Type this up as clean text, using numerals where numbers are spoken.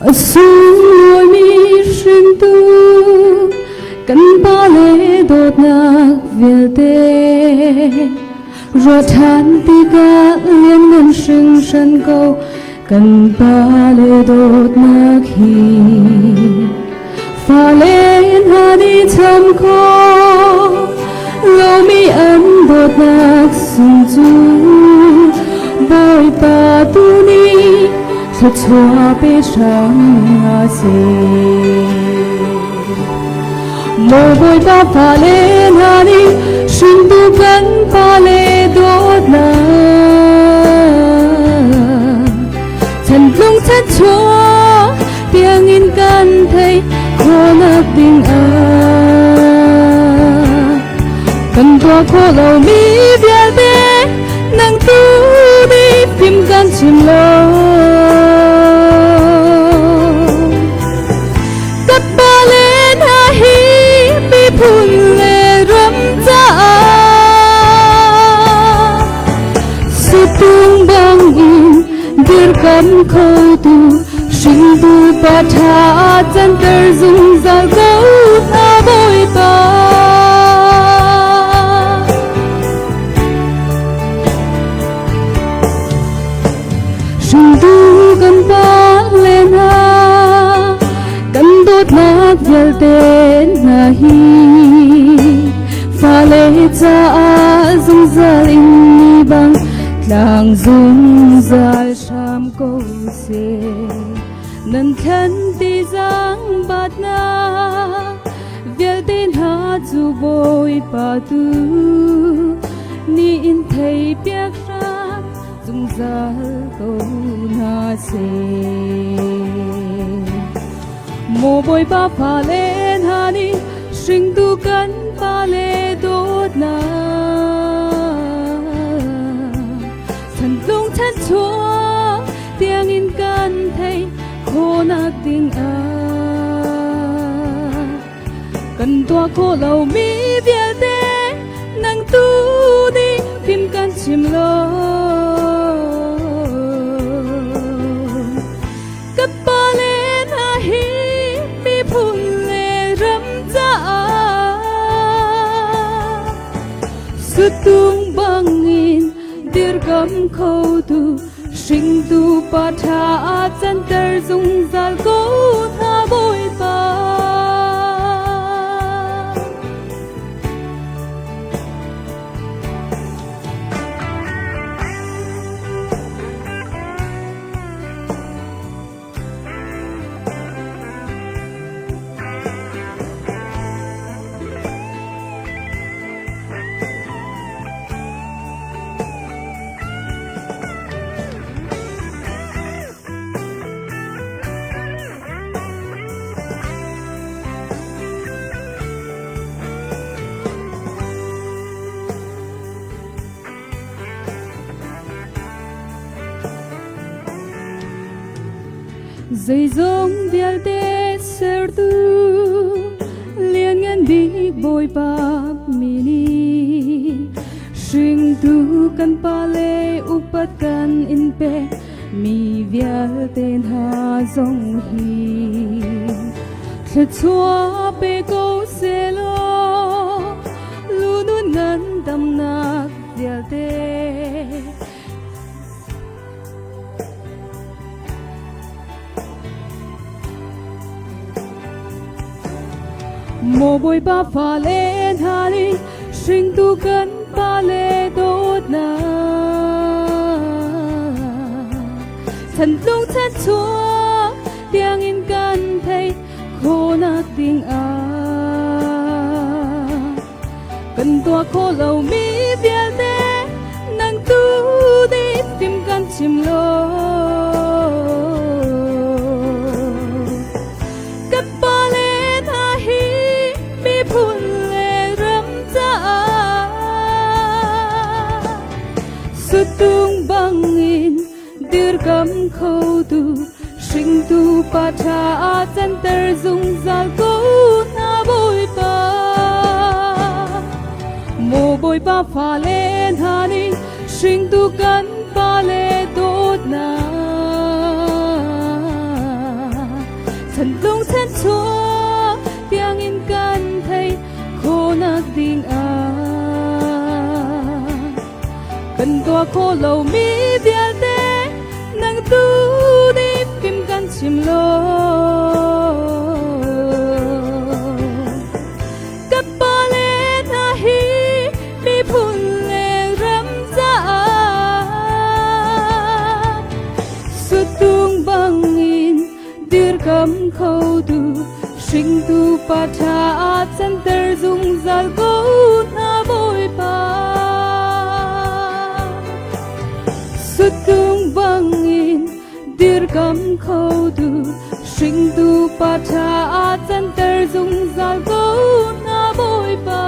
A sunglawimi hringtu kan pale dawtnak vialte ruah ṭhan tikah lianngan hringhran ko kan pale dawtnak hi. Fale hna nih cham khawh lomi an dawtnak sung cu Bawipa tu nih thluachuah pe hram hna seh. Maw Bawipa fale hna nih hringtu kan pale dawtnak chantlung chanchuak tiangin kan theih khawhnak ding ah kan tuah khawh lomi vialte nang tu nih fim kan chim lo. Ka pale hna hi miphun le ram caah situng bangin dirkam khotu hringtu pa ṭha canter zungzal ko hna Bawipa. Hringtu kan pa le hna kan dawtnak vialte hna hi fale caah zungzal in ni bang tlang zungzal hram ko seh. Nan thlen ti zang batnak vialte hna cu Bawipa tu ni in thei piak hram zungzal ko hna seh. Maw Bawipa fale hna nih hringtu kan pale dawtnak chantlung chanchuak tiangin kan theih khawhnak ding ah kan tuah khawh lomi vialte nang tu nih fim kan chim lo. Ka pale hna hi miphun le ram caah sutung bangin dirkam khotu hringtu pa ṭha canter zungzal ko hna Bawipa. Zeizong vialte sertu lianngan bik Bawipa min in hringtu kan pale upat kan in pe mi vialte hna zong hi thluachuah pe ko selaw lunun ngan damnak vialte. Maw Bawipa fale hna nih hringtu kan pale dawtnak chantlung chanchuak tiangin kan theih khawhnak ding ah kan tuah khawh lomi vialte nang tu nih tim kan chim lo. Kan pale hna hi miphun le ram caah sutung bangin dirkam khotu hringtu pa ṭha canter zungzal ko hna Bawipa. Maw Bawipa fale hna nih hringtu kan pale dawtnak. khawh lomi vialte nang tu nih fim kan chim law. Ka pale hna hi miphun le ram caah suttung bangin dirkam kho tu hringtu pa ṭha ah canter zungzal ko hna Bawipa. Suttung bangin dirkam kho tu hringtu pa ṭha ah canter zungzal ko hna Bawipa.